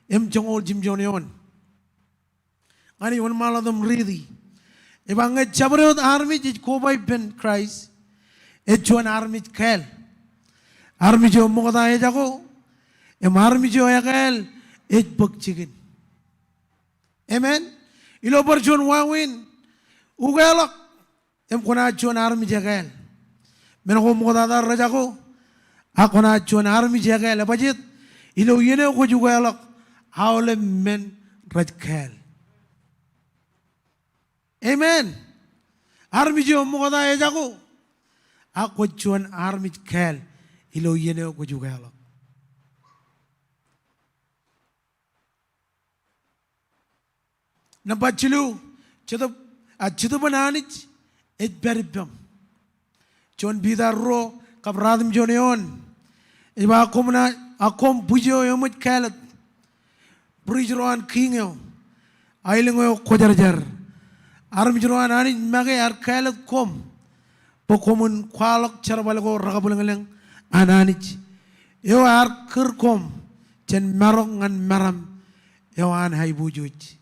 im joñoul jimjuon eoon. Ña ij wōnṃaanḷọk im riiti. Ej ba ñe jabdewōt armej ej koba ippān Kraist, ej juon armej kāāl. Armej eo ṃokta ejako, im armej eo ekāāl ej bōk jikin. Amen. Ilo bar juon wāween, Ukeḷọk im kwōnaaj juon armej ekāāl. Men ko ṃoktata rej jako, ak kwōnaaj juon armej ekāāl. Ebajeet? Ilo iien eo kwōj ukeḷọk, aolep men rej kāāl. Amen. Armej eo ṃokta ejako, ak kwōj juon armej kāāl ilo iien eo kwōj ukeḷọk. Nōṃba jilu, Jetōb, a, Jetōb an Anij ej pād ippaṃ. Juon Piter ruo kab ratimjuon eoon. Ej ba, ak koṃ na, ak koṃ bwij eo eṃōj kāālōt, bwij ro an kiiñ eo, aelōñ eo kwōjarjar. Armej ro an Anij make ear kāālōt koṃ bwe koṃwin kwaḷọk jerbal ko rekabwilōñlōñ an Anij eo ear kūr koṃ jān marok ñan meram eo an aiboojoj.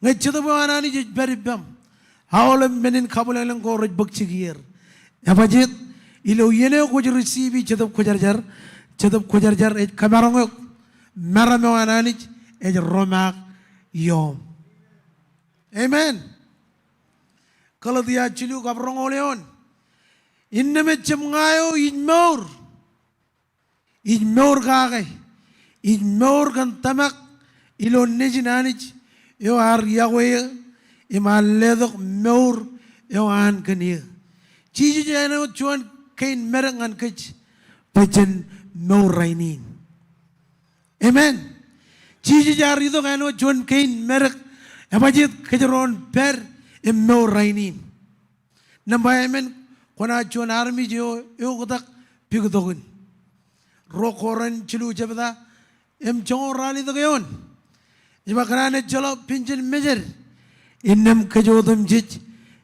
Ñe Jetōb eo an Anij ej pād ippaṃ, aolep men in kabwilōñlōñ ko rej bōk jikier. Ebajeet? Ilo iien eo kwōj receive-i Jetōb Kwōjarjar, Jetōb Kwōjarjar ej kōmaroñ eok, meram eo an Anij ej romaak ioṃ. Amen. Galetia jilu kab roñoul eoon. Innām ejjab ña eo ij mour, ij mour kake, ij mour kōn tōmak ilo Nejin Anij eo ear iọkwe eō im ear letok mour eo an kōn eō. Jisōs āinwōt juon kein medek ñan kōj bwe jen mour rainin. Amen. Jisōs ear itok āinwōt juon kein medek, ebajeet? Kōjro en pād im mour rainin. Nōṃba emān, kwōnaaj juon armej eo eoktak piktokin. Ruo Korint jilu jebta im joñoul ralitōk eoon. Ej ba, kōṇaan ejjeḷọk penjen mejed, innām kōj otemjej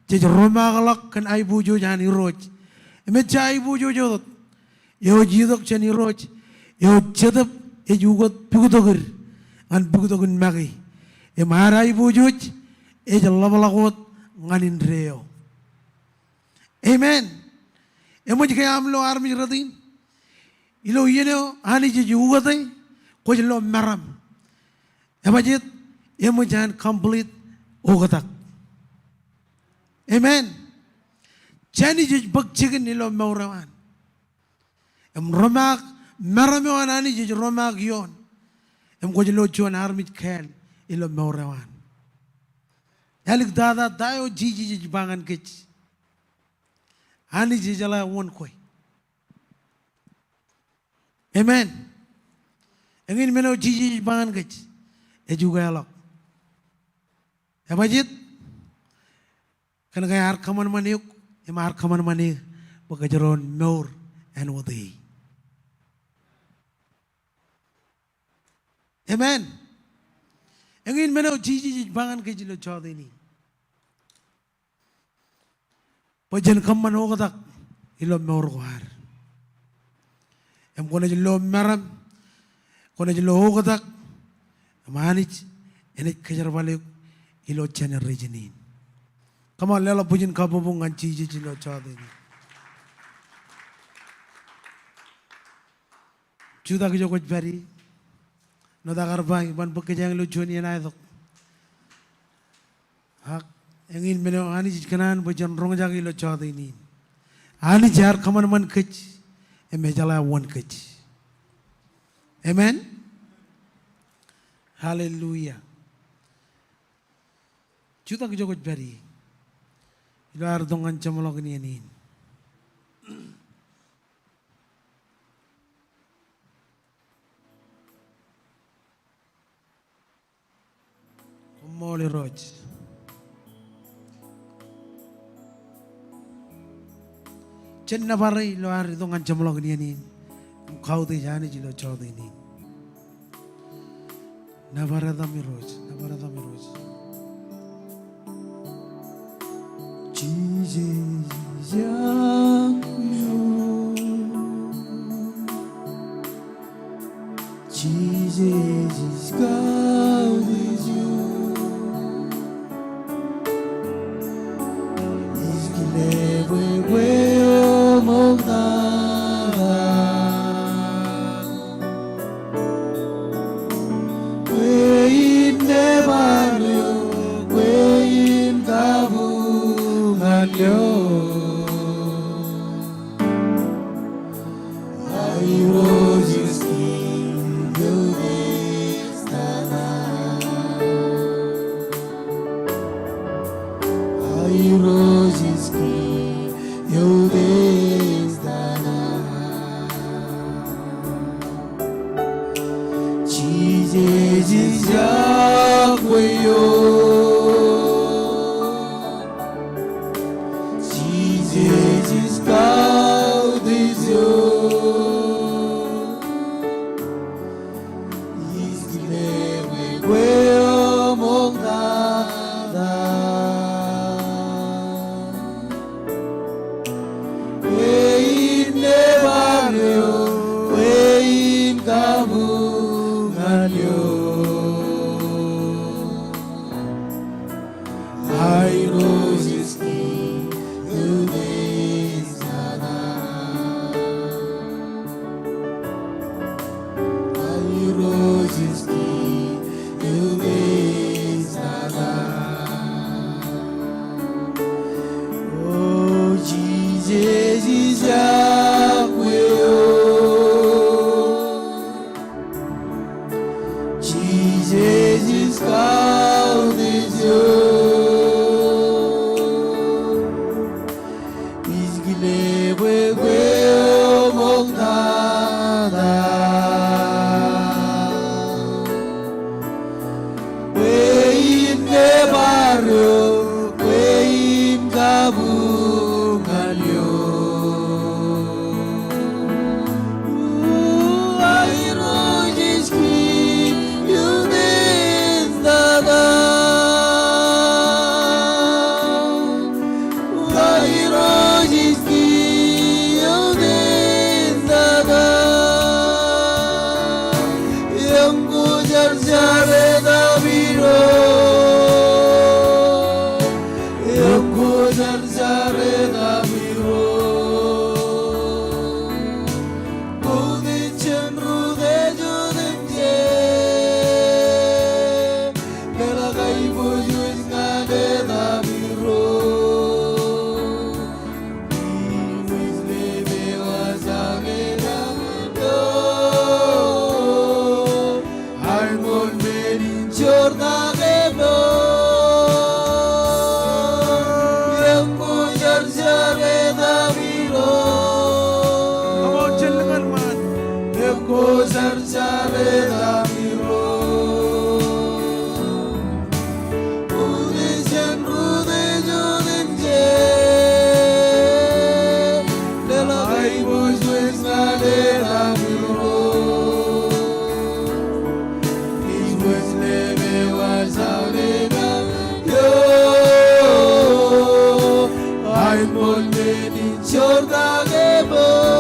jej romaakḷọk kōn aiboojoj an Irooj. Im ejja aiboojoj wōt eo ej itok jān Irooj, eo Jetōb ej ukōt piktokid ñan piktokin make. Im ad aiboojoj ej ḷapḷọk wōt ñan indeeo. Amen. Eṃōj ke aṃ lo armej rot in? Ilo iien eo Anij ej ukōte, kwōj lo meram. Ebajeet? Eṃōj an complete oktak. Amen. Jān Anij ej bōk jikin ilo mour eo an. Im romaak, meram eo an Anij ej romaak ioon. Im kwōj lo juon armej kāāl ilo mour eo an. Āliktata ta eo Jisōs ej ba ñan kōj? Anij ejeḷā wōn kwe. Amen. Eñin men eo Jisōs ej ba ñan kōj, ej ukeḷọk. Ebajeet? Kōnke ear kōṃanṃan eok im ear kōṃanṃan eō bwe kōjro en mour āinwōt e. Amen. Eñin men eo Jisōs ej ba ñan kōj ilo jota in. Bwe jen kōṃṃan oktak ilo mour ko ad. Im kwōnaaj lo meram, kwōnaaj lo oktak, im Anij enaaj kōjerbal eok ilo generation in. Come on, leḷọk bwijin kabbokbok ñan Jisōs ilo jota in. Jutak ijo kwōj pād ie. Āinwōt aō kar ba, iban bōk kōjeañ ilo juon iien aetok. Ak eñin men eo Anij ej kōṇaan bwe jen roñjake ilo jota in. Anij ear kōṃanṃan kōj im ejeḷā wōn kōj. Amen. Hallelujah. Jutak ijo kwōj pād ie. Ilo ad itok ñan jeṃḷọkin iien in. Koṃṃool Irooj. Jen nōbar e ilo ad itok ñan jeṃḷọkin iien in im kautiej Anij ilo jota in. Nōbar etaṃ Irooj, nōbar etaṃ Irooj. Jisōs ej aṃ Irooj. Jisōs ej kautiej eō. Ij kile bwe kwe oṃoktak. Kwe in nōbar eok, kwe in kabuñ.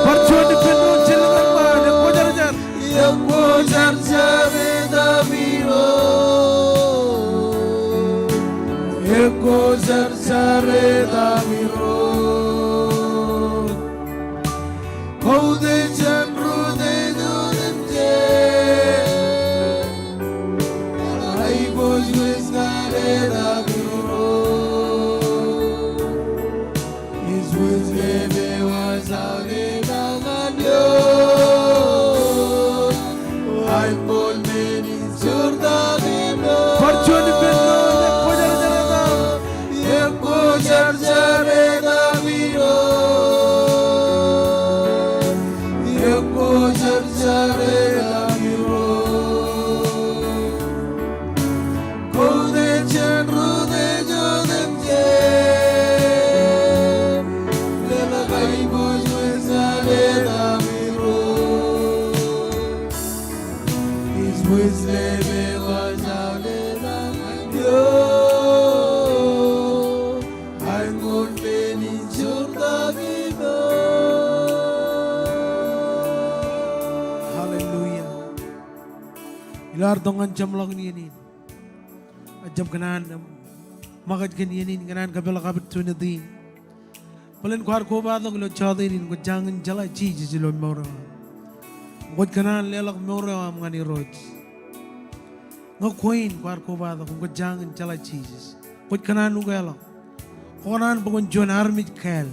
Bar juon ippān doon, jilkinḷọk ṃaan, ekwōjarjar. Ekwōjarjar etaṃ Irooj. Ekwōjarjar etaṃ Irooj. Kōutiej jān rūtiej otemjej. Eḷaññe aiboojoj ñan etaṃ Irooj. Ij wōj ḷepe wōj aolep ñan eok. Aiboojoj men ij jurtak ilo. Bar juon ippān doon, ekwōjarjar etaṃ. Ekwōjarjar etaṃ Irooj. Ekwōjarjar etaṃ Irooj. Kōutiej jān rūtiej otemjej. Leḷọk aiboojoj ñan etaṃ Irooj. Ij wōj ḷepe wōj aolep ñan eok. Aiboojoj men ij jurtak ilo. Hallelujah. Ilo ad tok ñan jeṃḷọkin iien in, ij jab kōṇaan ṃōkaj kōn iien in, kōṇaan kōpeḷḷọk opportunity in. Bōlen kwaar kobatok ilo jota in, kwōj jañin jeḷā Jisōs ilo mour eo aṃ. Kwōj kōṇaan leḷọk mour eo aṃ ñan Irooj. Ñe kwe in kwaar kobatok, kwōj jañin jeḷā Jisōs. Kwōj kōṇaan ukeḷọk. Kwō kōṇaan bwe kwōn juon armej kāāl.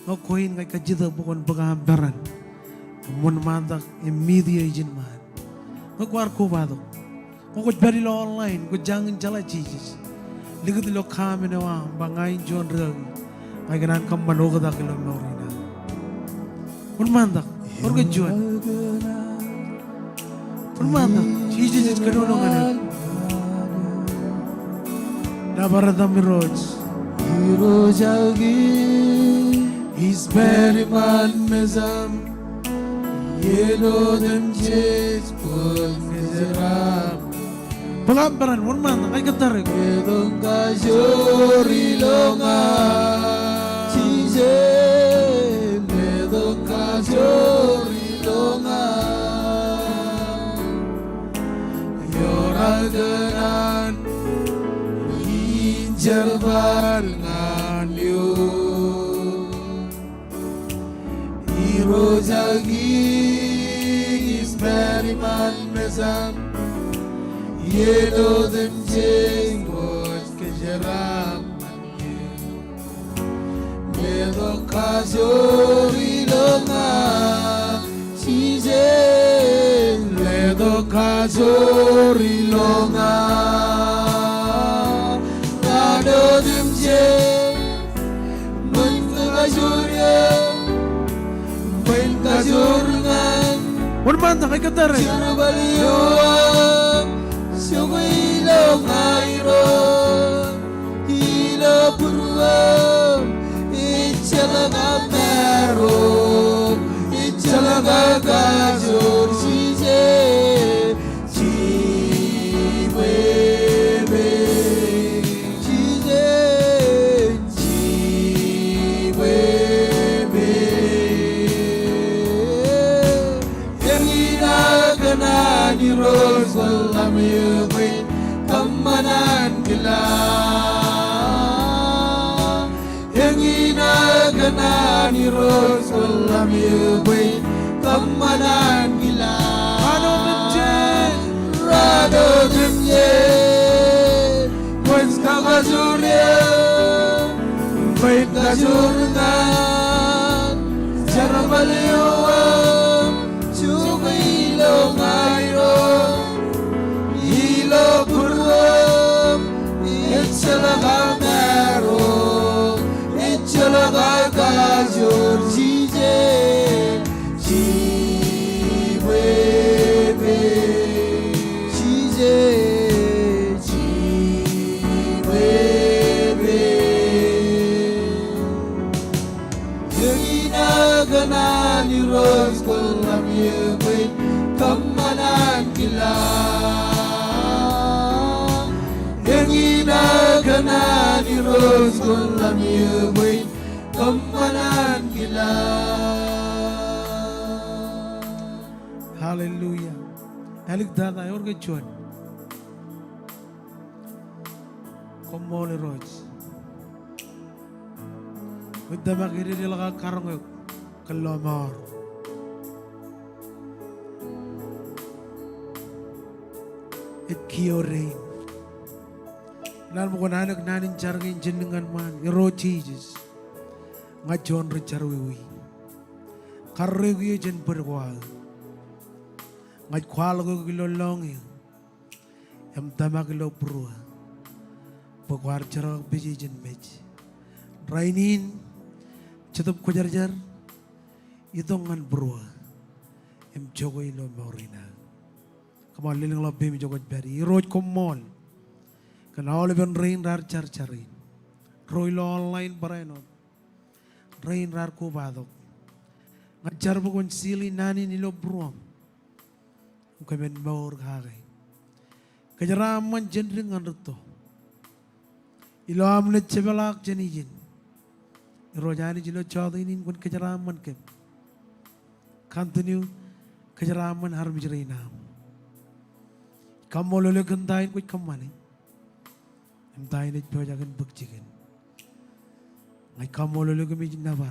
Ñe kwe in ña ij kajjitōk bwe kwōn bōk aṃ peran im wōnṃaantak im meet eō ijin ṃaan. Ñe kwaar kobatok. Ñe kwōj pād ilo online, kwōj jañin jeḷā Jisōs. Likūt ilo comment eo aṃ, ba ña in juon rikaki. Ña ikōṇaan kōṃṃan oktak ilo mour in aṃ. Wōnṃaantak, ewōr ke juon. Wōnṃaantak, Jisōs ej kōnono ñan eok. Nōbar etaṃ Irooj. Irooj ak ij pād iṃaan mejaṃ. Iien otemjej kwōn kōjeraaṃ. Bōk aṃ peran, wōnṃaantak, ij kōttar eok. Letok kajoor ilo ña. Jisōs, letok kajoor ilo ña. Ewōr aō kōṇaan in jerbal ñan eok. Irooj ak ij pād iṃaan mejaṃ. Iien otemjej kwōj kōjeraaṃ ñan eō. Letok kajoor ilo ña. Jisōs, letok kajoor ilo ña. Raan otemjej, ṃōn kōkajoor eō, ṃōn kajoor ñan. Wōnṃaantak, ij kōttar eok. Jerbal eo aṃ, jokwe ilo ña Irooj. Ilo būruōm, ejjeḷọk aō maro, ejjeḷọk aō kajoor Jisōs, jibwe bwe, Jisōs, jibwe bwe. Eñin aō kōṇaan Irooj kwōḷḷam eō bwe in kōṃṃan ankilaaj. Eñin aō kōṇaan Irooj kwōḷḷam eō bwe in kōṃṃan ankilaaj. Raan otemjej. Raan otemjej. Kwōj kakajoor eō, kwōj kajoor ñan jerbal eo aṃ, jokwe ilo ña Irooj. Ilo būruōm, ejjeḷọk aō maro, ejjeḷọk aō kajoor Jisōs. Jibwe bwe, Jisōs, jibwe bwe. Eñin aō kōṇaan Irooj kwōn ḷap eō bwe in kōṃṃan ankilaan. Eñin aō kōṇaan Irooj kwōn ḷap eō bwe in kōṃṃan ankilaan. Hallelujah. Āliktata ewōr ke juon. Koṃṃool Irooj. Ij tōmak ededeḷọk aō karoñ eok kōn lọmọọr. Ej kiiō rein. Inaan bwe kwōn anōk naan in jar kein jān dik ñan ṃaan. Irooj Jisōs, ña juon ri jerọwiwi. Karreoik eō jān bōd ko aō. Ña ij kwaḷọk eok ilo lọñiō im tōmak ilo būruō bwe kwaar jerkakpeje jān mej. Rainin, Jetōb Kwōjarjar, itok ñan būruō im jokwe ilo mour in aō. Come on, lelōñḷọk peiṃ ijo kwōj pād ie. Irooj koṃṃool kōn aolepen rein raar jar jar in, ro ilo online barāinwōt, rein raar kobatok. Ña ij jar bwe kwōn seal naan in ilo būruōṃ im kōmin mour kake. Kōjeraaṃṃan jān dik ñan rūtto. Ilo am naaj jepḷaak jān ijin, Irooj Anij, ilo jọteen in kwōn kōjeraaṃṃan kōm. Continue kōjeraaṃṃan armej rein aṃ. Kaṃṃoolol eok kōn ta in kwōj kōṃṃane im ta in ej pojak in bōk jikin. Ña ij kaṃṃoolol eok im ij nōbar